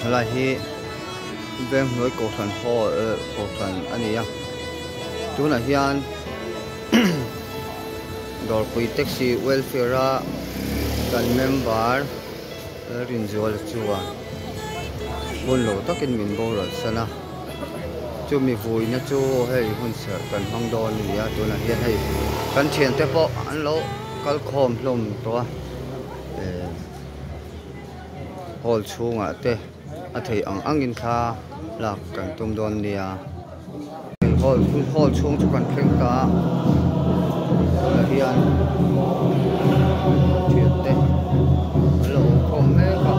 Helai hi Venghnuai Kohhran hall eh Kohhran a ni a tunah hian Dawrpui taxi welfare a kan member Rinzuala chuan hun lo takin min boral san a chumi vuina chu hei hun serh kan hmang dawn a ni a tunah hian hei kan thiante pawh an lo kal khawm hlawm tawh a eh hall chhungah te a theih ang angin thla lak kan tum dawn nia hall hall chhung chu kan thleng ta a tunah hian thiante an lo awm khawm mek a.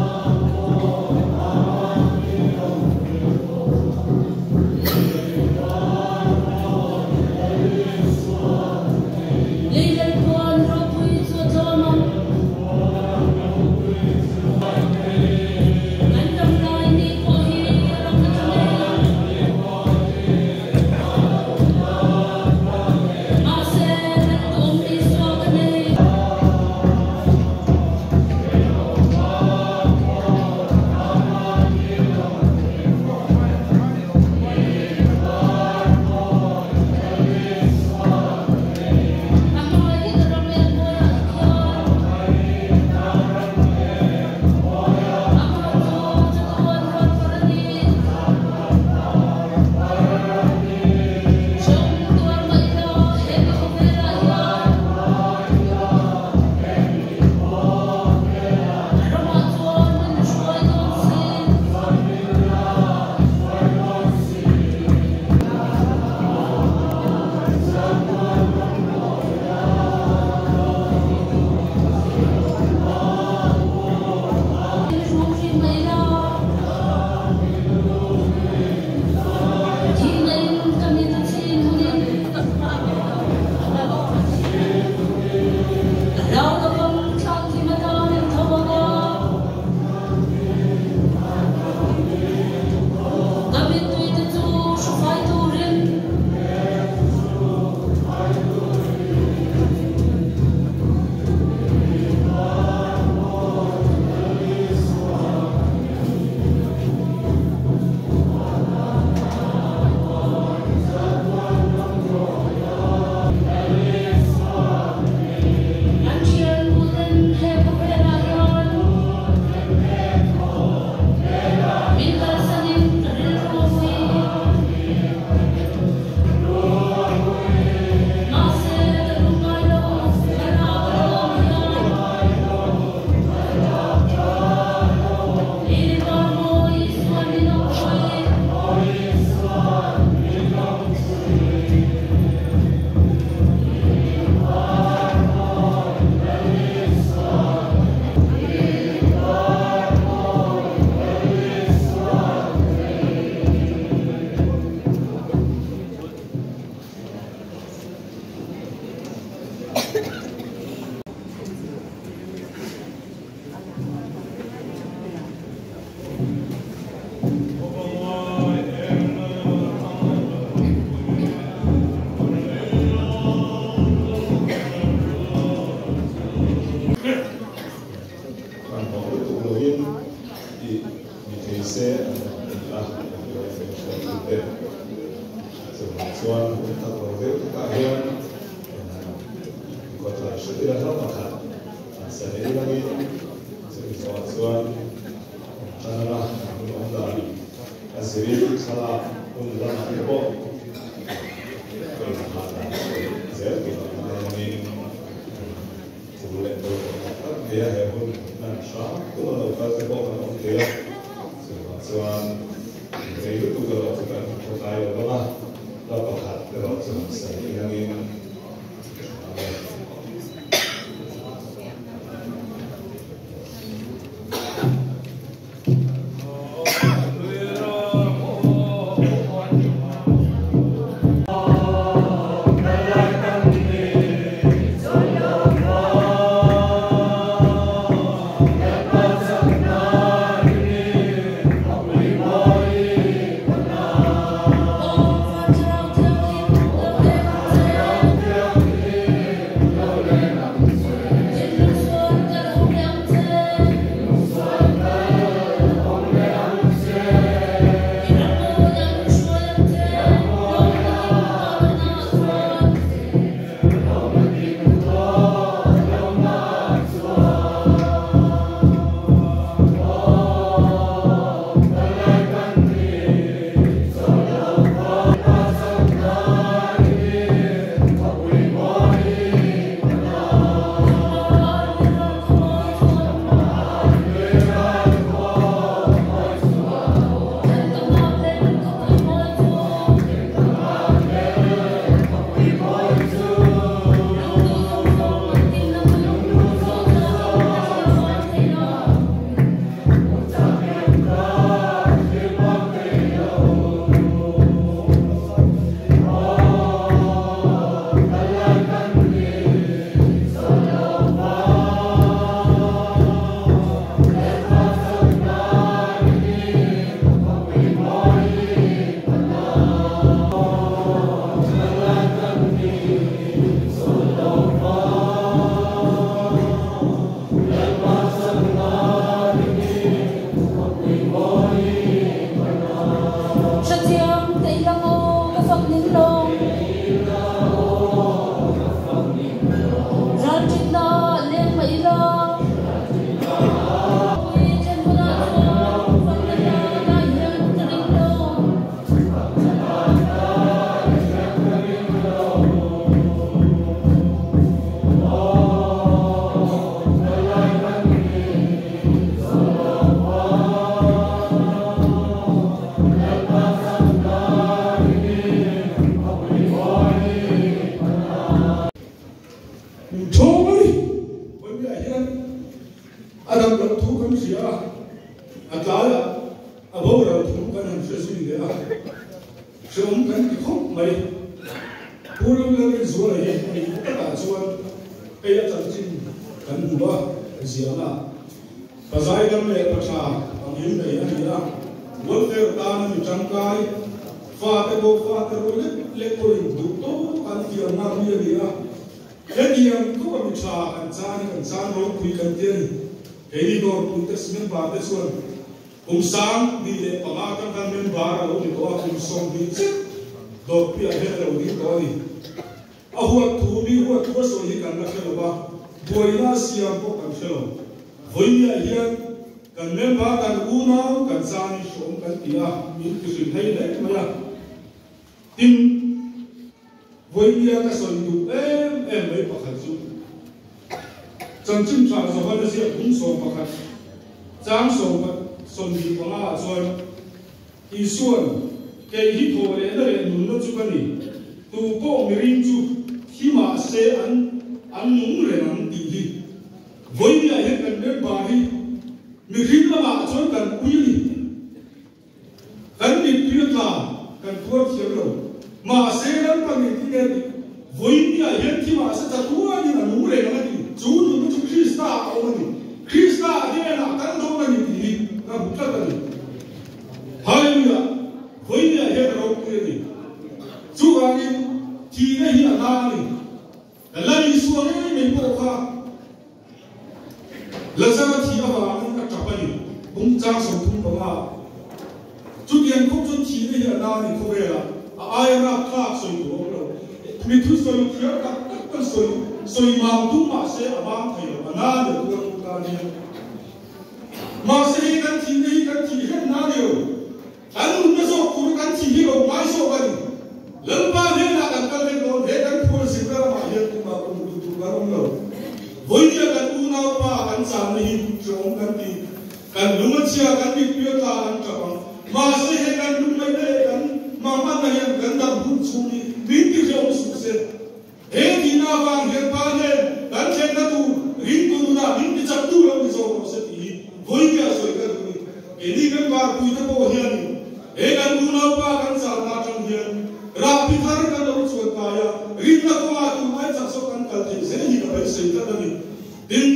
Hmanhmawh lutuk loin tih ni thei se an ti a, hruaitute chuvang chuan hun tak lo deuh takah hian kawtlai hret ila hla pakhat an sa leh langin chumi zawhah chuan tan anga hun awm dan a zirin thlalak hun lamah te pawh ka inhah dan sawi zel tur ang langin Thu leh pawimawh tak tak nei a, he hun hman hrang tuma lo kal te pawh kan awm thei a, chuvang chuan rei lutuk erawh chu kan khaw tlai lo vang a, hla pakhat erawh chu han sawi ilangin a tha e. A dam loh thu kan hria a, a tlaiah a boral thu kan han hre zui leh a, hreawm kan ti khawp mai. Pu Lalrinzuala hi a nih takah chuan hei a chanchin kan hmu a, ziahna Pazai dam leh pa tha pangil nei a ni a, welfare tana mi tangkai, fate pawh fate rual lek lek pawhin duh tawk an fiam ngam mi a ni a. Hetiang khawpa mi tha kan chan hi kan chan ropui kan ti a ni. Keini dawrpui te member te chuan kum 2005 atang khan member a lo ni tawh a, kum 20 zet dawrpuiah hian a lo ding tawh a ni. A huat thu mi huat thu a sawi hi kan la hre lo va, buaina a siam pawh kan hre lo. Vawinia hian kan member kan unau kan chan hi hreawm kan ti a, min ti hrim hei hle mai a. Tin, vawinia ka sawi duh em em mai pakhat chu, Chanchin Tha Johana ziak bung 11 chang 25 ah chuan Isuan, Kei hi thaw lehna leh nunna chu ka ni, tu pawh miring chu thi mah se an an nung reng ang tih hi. Vawinia hian kan member hi mihring lamah chuan kan ui a ni. Kan mittui a tla, kan tuar thiam lo. Mahse Lalpa ngei ti nge tih? Vawinia hian thi mah se chatuanin a nung reng ang a ti. Chu nunna chu Krista ah a awm a ni. Krista hnenah kan dawn a ni tih hi ka hmu tlat a ni. Hallelujah! Vawinia hian a ropui a ni. Chuvangin thihna hi a na a ni. Lal Isua ngei mai pawh kha Lazara thi avangin a tap a ni. Bung chang 35. Chutiang khawp chuan thihna hi a na a ni khawvelah. A aia rapthlak sawi tur a awm lo. Mi thu sawi thiam tak tak pawn sawi sawi mam tum mah se a mam thei lo. A na a ni a tuar tu tan hian. Mahse hei kan thihna hi kan thih hlek na ni lo. Kan nunna zawk tur kan thih hi lo ngai zawk a ni. Lalpa hnenah kan kal vek dawn, he kan phual zirna ramah hian tumah kum duh tur kan awm lo. Vawinia kan unaupa kan channa hi hrehawm kan ti. Kan lung a chhia, kan mittui a tla an tap ang. Mahse he kan lungngaihna leh kan manganna hian kan dam hun chhung hi min ti hrehawm suh se. He tihna avang hian Pa hnen kan thlenna tur ringtu nunah min ti chak tu lo ni zawk rawh se tih hi vawinia sawi ka duh ni. Keini member puite pawh hianin he kan unaupa kan zahna atang hian rahbi thar kan lo chuan kai a, rinna kawngah tunlai chak zawk kan kal theih zel hi ka beisei tlat a ni. Tin,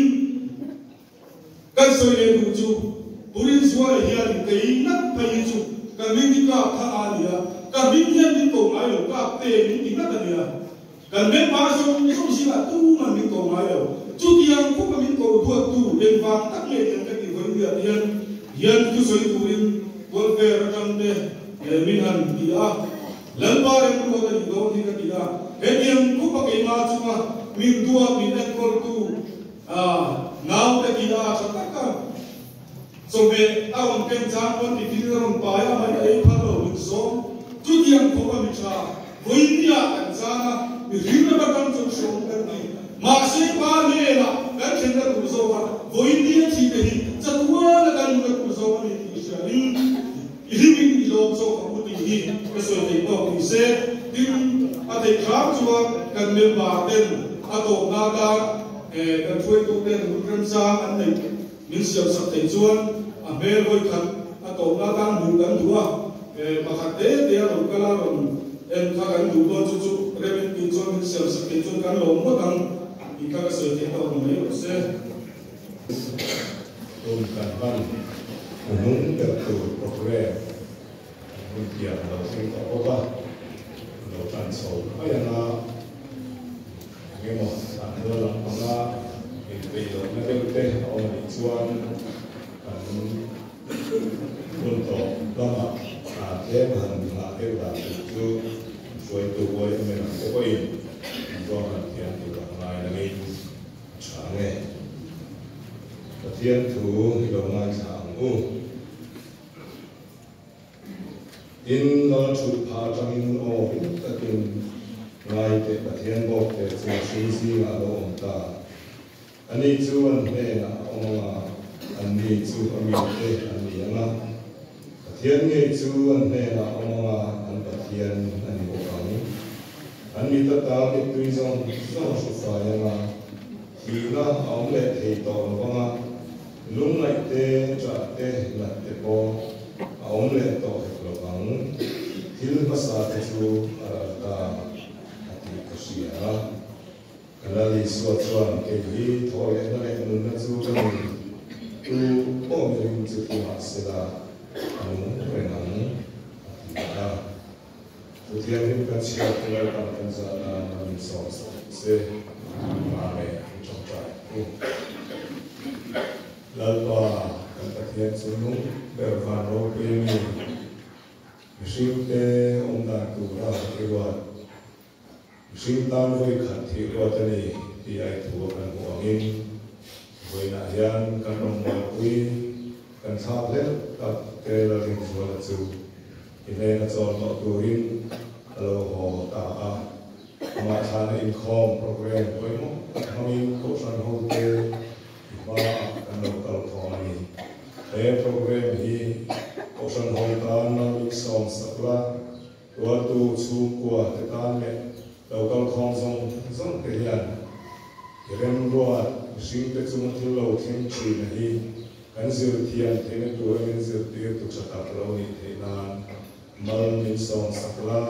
Kan sawi leh duh chu Pu Rinzuala hian kei ngat phei hi chu ka hming hi kap kha a nia, ka hming hian min ko ngai lo, kap te min ti ngat a nia. Kan member zawng zawng zingah tuman min ko ngai lo. Chutiang khawpa min ko duattu engvang tak nge tiang ka tih vawi riat hian hian thusawi turin welfare atang te min han ti a. Lalpa remruat a nih dawn hi ka ti a, hetiang khawpa keimah chunga min duat min enkawltu A naute ti a tha tak a, chawhmeh a rawn ken chang pawn tiffin a rawn pai a, mai a ei phal lo min sawm. Chutiang khawp a mi tha, vawinia kan chan a, mi hring ram atang chuan hreawm kan ti. Mahse pa hnenah kan thlenna tur zawk a, vawinia thi te hi chatuana kan nuna tur zawk a ni tih hriain i hlimin i lawm zawk ang u tih hi ka sawi theih tawk ni se. Tin, a theih hram chuan kan member ten a tawpna atan kan hruaitu ten hun remchang an neih min siam sak theih chuan a hmel vawi khat a tawpna atan hmuh kan duh a, pakhat te te a rawn kal a rawn en kha kan duh dawn chu chu rem in tih chuan min siam sak theih chuan kan lawm ngawt ang tih kha ka sawi theih tawk ni mai rawh se. Tum kan hman hnung ber tur programme kan hun tiam lo thleng tawh bawk a, lo tan chho mai anga eng emaw an rual ang panga inpeih lohna deuh te a awm anih chuan kan hun tawh lamah tlem han nghah deuh dan tur chu hruaitu uai em em ang te pawhin an ruahman thiam tur a ngai langin a tha nge. Pathian thu i lo ngaithla ang u. Tin, lal thut phah atangin aw hlim takin ngai teh Pathian bawk te chu mihring zingah a lo awm ta. Ani chu an hnenah a awm anga, anni chu a mite an ni anga. Pathian ngei chu an hnenah a awm anga, an Pathian a ni bawk ang. An mit ata mittui zawng zawng hru fai anga, thihna a awm leh thei tawh lo vanga. Lungngaih te, ṭah te, nat te pawh a awm leh tawh hek lo vang. Thil hmasa te chu a ral ta a tih ka hria. Ka Lal Isua chuan kei hi thaw lehna leh nunna chu ka ni, tu pawh miring chu thi mah sela a nung reng ang, a ti a. Thu thianghlim kan chhiar te Lalpan kan zah nan a min sawm sak se, Amen i tawngtai u. Lalpa kan Pathian chu nung ber van ropui a mi, mihringte awm dan tura i ruat. Mihring tan vawi khat thih ruat a ni tih a i thu a kan hmuh angin vawiinah hian kan rawngbawlpui kan thlak hlelh tak te Lalrinzuala chu i hnena chawl tawh turin a lo haw ta a. Amah thlana inkhawm program pawimawh tak hmangin Kohhran hote i hmaah kan lo kal khawm a ni. He program hi Kohhran ho tan malsawm sak la. Tuartu chhungkua te tan leh lo kal khawm zawng zawng te hian i remruat mihring te chunga thil lo thleng thin a hi kan zir thiam theihna tura min zirtir tu tha tak lo nih theih nan mal min sawm sak la.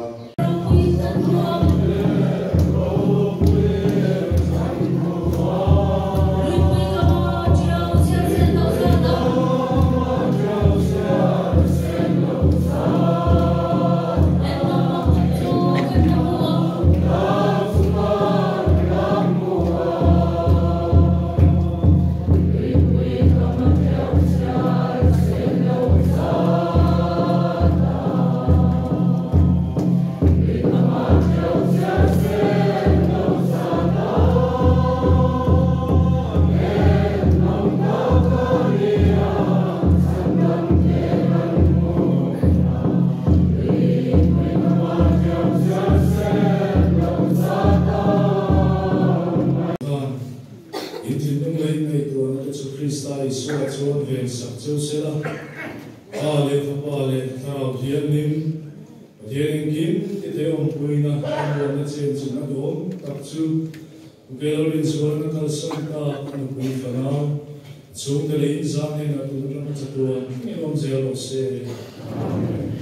In thinlung leh in ngaihtuahna te chu Krista Isua chuan ven sak cheu se la, Pa leh Fapa leh Thlarau Thianghlim, Pathian engkim tite awmpuina thlamuanna chen chin a duhawm tak chu Uke Lalrinzualin a kalsan tak a nupui fanau, a chhungte leh inzah hnenah tun atanga chatuan thlengin awm zel rawh se. Amen.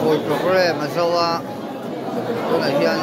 Vui program a zo a tunah hian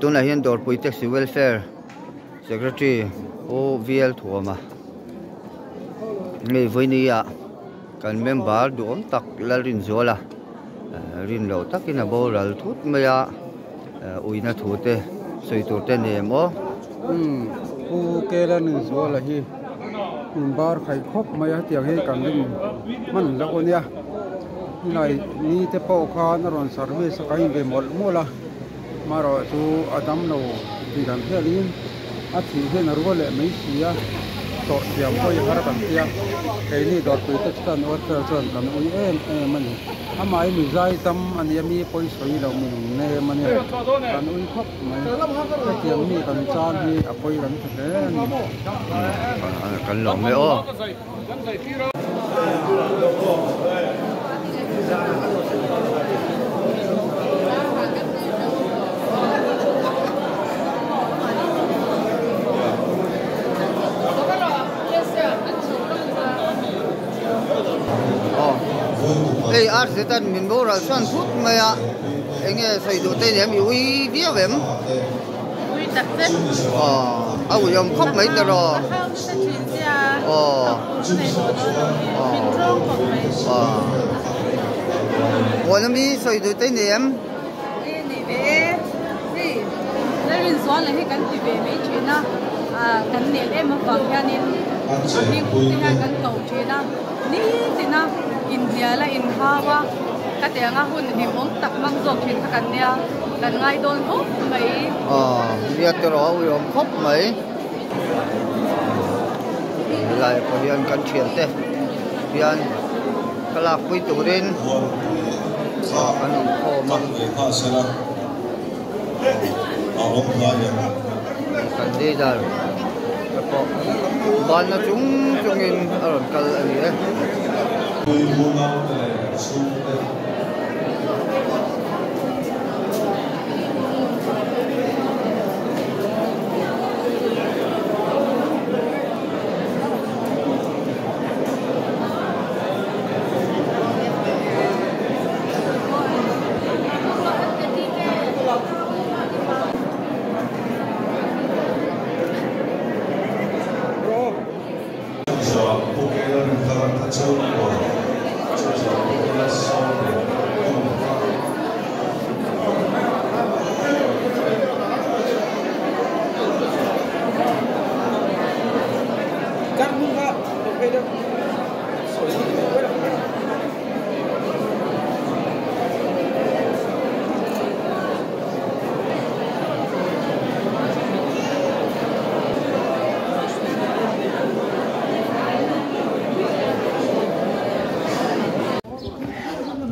Tunah hian Dawrpui Taxi Welfare Secretary Pu VL Thuama ngei vawinia kan member duhawm tak Lalrinzuala rin loh takin a boral thut mai a uina thu te sawi tur te nem aw. Umm Pu Kelanrinzuala hi in bar khaih khawp mai a hetiang hi kan rin hman loh a nia nilai ni te pawh khan a rawn service a kan inbe mawlh mawlh a marawh chu a dam lo tih dan hialin a thih hian a rual leh mai si a tawrh thiam pawh hi har kan tia keini dawrpui te chuan welfare chuan kan ui em em a ni amah hi mi zai dam a nia mi pawi sawi lo mi lung nem a nia kan ui khawp mai hetiang mi kan chan hi a pawi kan ti hle a ni. Kan lawm e aw. Hei ar zetan min boral chuan phut mai a enge sawi duh te nia mi ui viau em? Ui tak zet. Aw a ui awm khawp mai ta rawh. Ka hau nasa thin sia. Aw. Ka nei tawh dawn lo hi. Min tlawng khawp mai. Aw. Huan ami sawi duh te nei em? E nei ve e. Hei Lalrinzuala hi kan ti ve mai thin a. Kan nel em avang hianin a hming pum te hian kan ko thin a. Nitin a inhnial a inhau a. Ka ti ang a hun hlimawm tak hmang zawk thin kha kan nia. Kan ngai dawn khawp mai. Aw nia tiraw a uiawm khawp mai. Helai pawh hian kan thiante hian thlalak pui turin an awm khawm a. Kan leader te pawh banna chung chungin a rawn kal a ni e.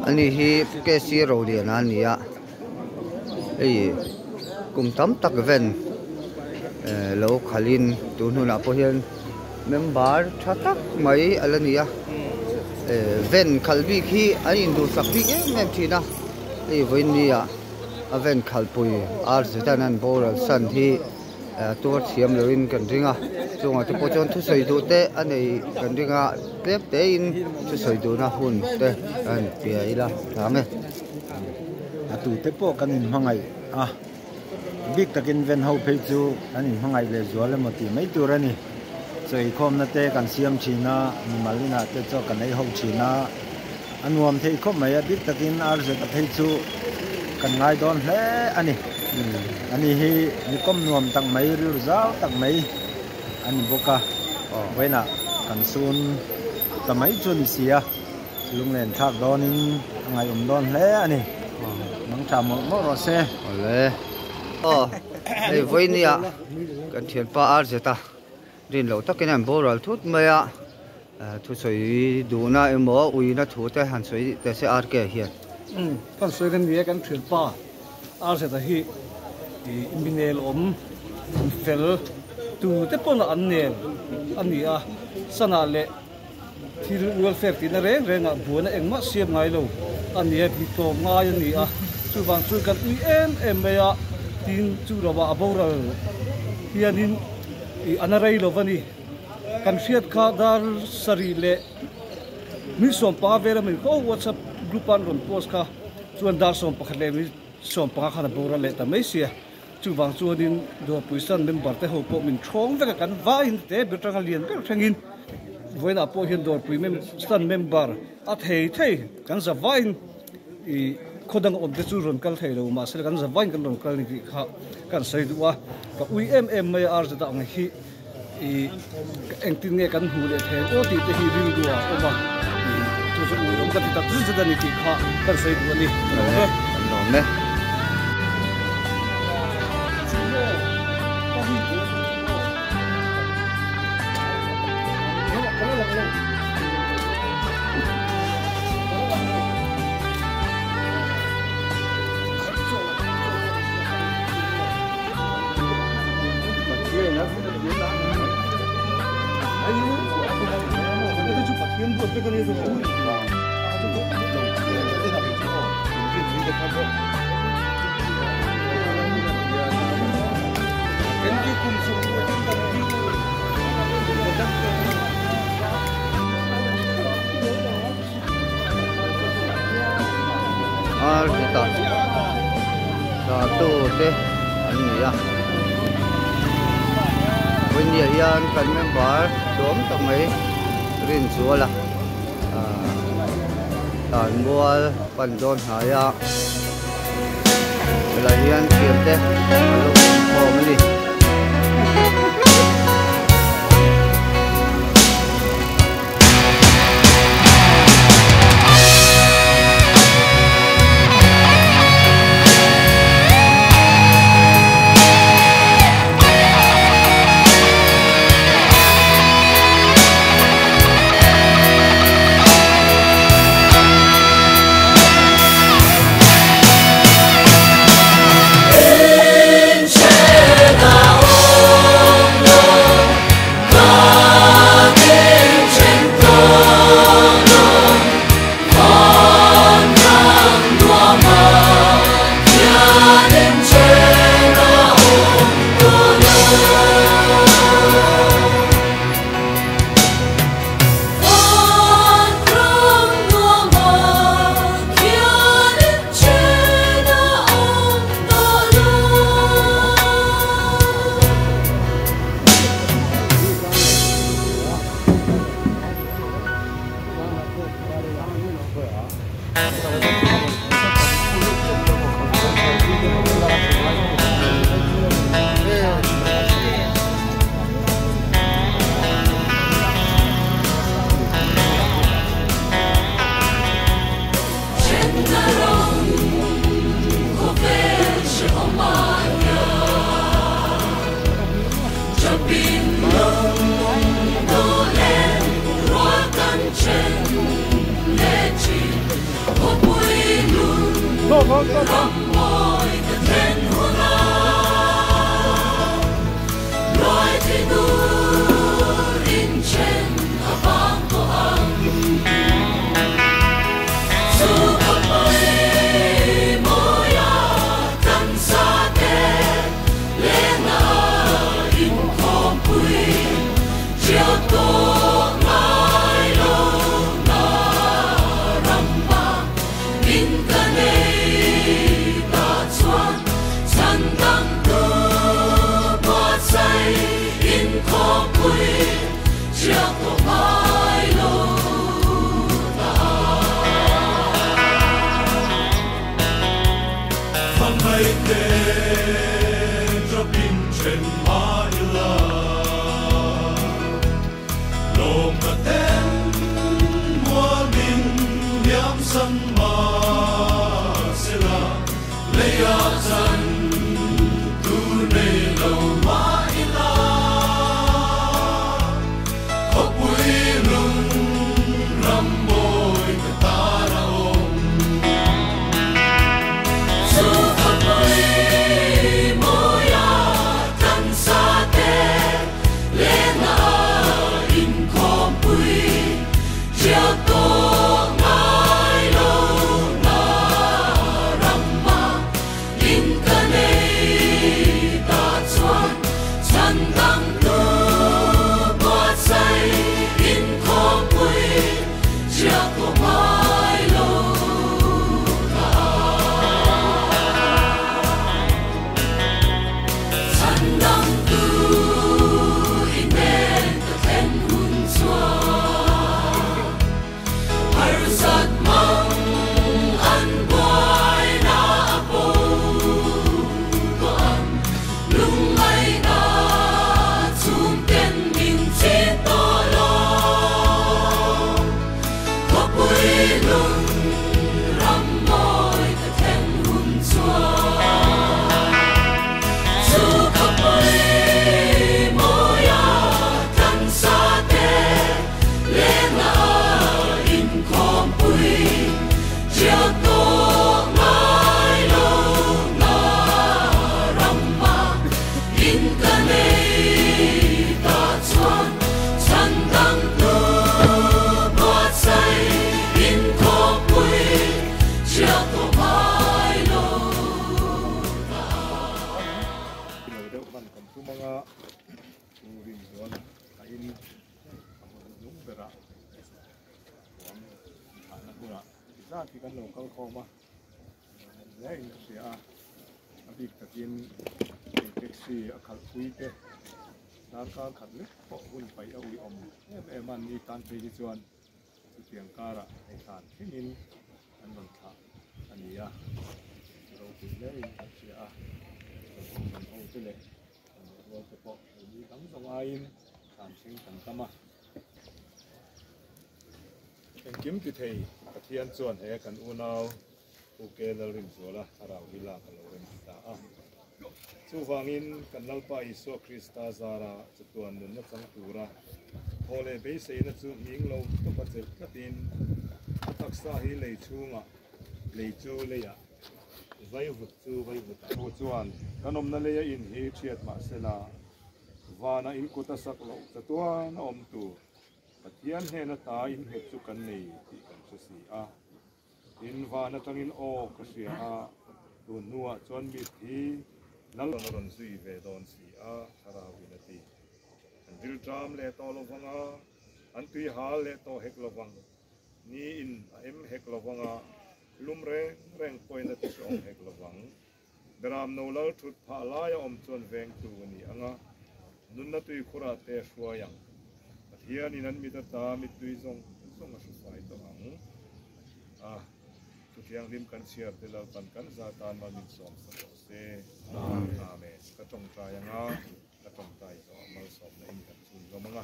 Ani hi KC Roliana a ni a hei kum tam tak ven lo khalhin tun hunah pawh hian member tha tak mai a la ni a ven khalh bik hi an induhsak bik em em thin a hei vawiin ni ah a ven khalhpui R Zetan an boral san hi tuar thiam loin kan ring a chungah te pawh chuan thusawi duh te a nei kan ring a tlem te in thusawi duhna hun te an pia ila tlang e. A tute pawh kan inhmangaih a, bik takin ven ho phei chu kan inhmangaih leh zual emaw tih mai tur a ni. Chaw eikhawmna te kan siam thin a, mimal inah te chaw kan ei ho thin a, a nuam thei khawp mai a, bik takin RZ-a phei chu kan ngai dawn hle a ni. Ani hi nikawm nuam tak mai, rilru zau tak mai a ni bawk a, vawiinah kan sun ta mai chu a ni si a. Lunglen thlak dawnin a ngaihawm dawn hle a ni. Nang tha mawlh mawlh rawh se. Awle. Aw, hei vawinia kan thianpa RZ a rin loh takin an boral thut mai a. Thusawi duhna emaw uina thu te han sawi teh se RK hian. Umm kan sawi kan ni e kan thianpa RZ-a hi ih mi nel awm fel tu te pawn an nel a ni a, sana leh thil welfare tihna reng reng ah buaina engmah siam ngai lo a ni a, mi tlawm ngai a ni a, chuvang chuan kan ui em em mai a, tin chu lo ah a boral hianin ih a na rei lo va ni. Kan hriat kha dar sarih leh mi 15 vel a min kha aw WhatsApp group a an rawn post kha chuan dar 11 leh mi 15 khan a boral leh ta mai sia. Chuvang chuanin Dawrpuisan member te ho pawh min thawng vek a, kan vaiin te ber tanga lian ber thlengin vawiinah pawh hian Dawrpui san member a thei thei kan za vaiin ih khaw dang awm te chu rawn kal thei lo mahse kan za vaiin kan rawn kal ni tih kha kan sawi duh a, ka ui em em mai a RZ ang hi. I engtin nge kan hmuh leh thei ang aw tih te hi rilru ah a awm a, i chu chu ui awm ka ti tak zet zet a ni tih kha kan sawi duh a ni. Kan lawm e. Kan lawm e. Ar chutah tatu te an ni a vawinia hian kan member duam tak mai Rinzuala tan mual pan dawn hnai a helai hian thian te a lo inkhawm a ni. zat hi kan lo kal khawm a, hle in ka hria a, a bik takin hei taxi a khalh pui te darkar khat lek pawh hun paih a ui awm em em a, ni tan phei hi chuan chutiang karah hei hlan thlengin an rawn thlah a ni a, ropui hle in kan hria a, kan ho te leh kan rual te pawh hei ni dang zawng aiin thlan thleng kan tam a. Engkim ti thei Pathian chuan he kan unau UK Lalrinzuala thlarau hi lak a lo rem ti ta a. Chuvangin kan Lalpa Isua Krista zara chatuan nunna chang tura thaw leh beiseina chu hming lo tawpa chelh tlatin a taksa hi lei chhungah lei chu leiah vaivut chu vaivutah. Chu chuan kan awmna leia in hi thiat mahsela vana in kut a sak loh chatuan a awm tur Pathian hnena ta innghet chu kan nei tih kan hre si a. Tin, van atangin aw ka hria a, tun hnuah chuan mit hi lal a rawn zui ve dawn si a, thlarauin a ti. An rilṭam leh tawh lo vang a, an tui hal leh tawh hek lo vang, niin a em hek lo vang a, lum reng reng pawhin a ti hrehawm hek lo vang. Beram no lal thut phah laia awm chuan vengtu a ni ang a, nunna tuikhurah te a hruai ang. Pathianin an mit ata mittui zawng zawng a hrufai tawh ang a ti a. Chutianghlim kan chhiar te Lalpan kan za tan mal min sawm sa tawh se. Amen. Ka tawngtai ang a, ka tawngtai zawh malsawmna in kan chhun zawm ang a,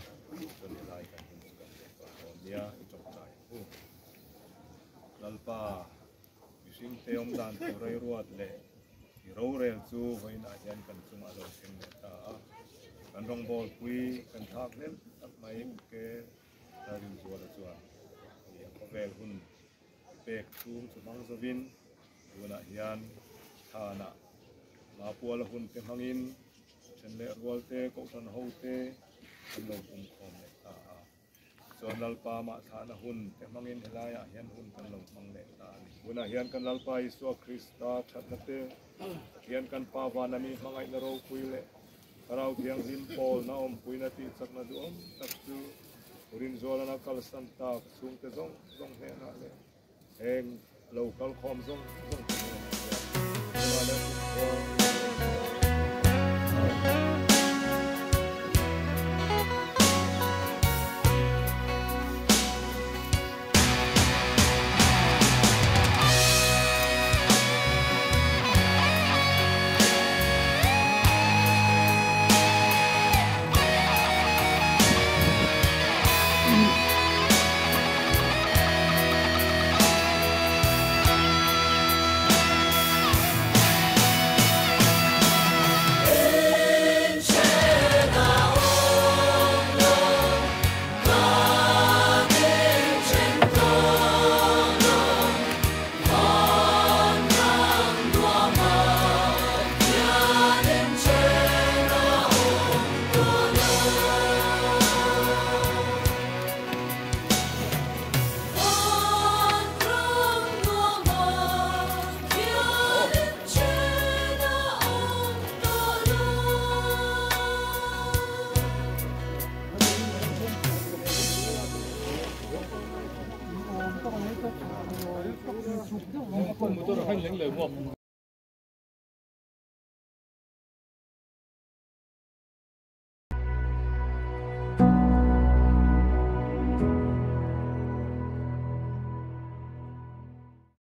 chuan helai kan hun chu kan leh tawh dawn nia, i tawngtai ang u. Lalpa. Mihring te awm dan tur ei ruat leh i rorel chu vawiinah hian kan chungah lo thleng leh ta a. Kan rawngbâwl pui kan thlâk hlel tak mai ke Lalrinzuala chuan i a khawvel hun pek chhung chu hmang zovin tunah hian thlanah Mapuala hun te hmangin then leh rual te, Kohhran ho te an lo pungkhawm leh ta a. Chuan Lalpa mah thlahna hun te hmangin helaiah hian hun kan lo hmang leh ta a ni. Tunah hian kan Lalpa Isua Krista thatna te, Pathian kan Pa vana mi hmangaihna ropui leh Thlarau Thianghlim pawlna awmpuina tihchakna duhawm tak chu Rinzualana kalsan tak chhungte zawng zawng hnenah leh heng lo kal khawm zawng zawng te hnenah hian tunah leh kumkhua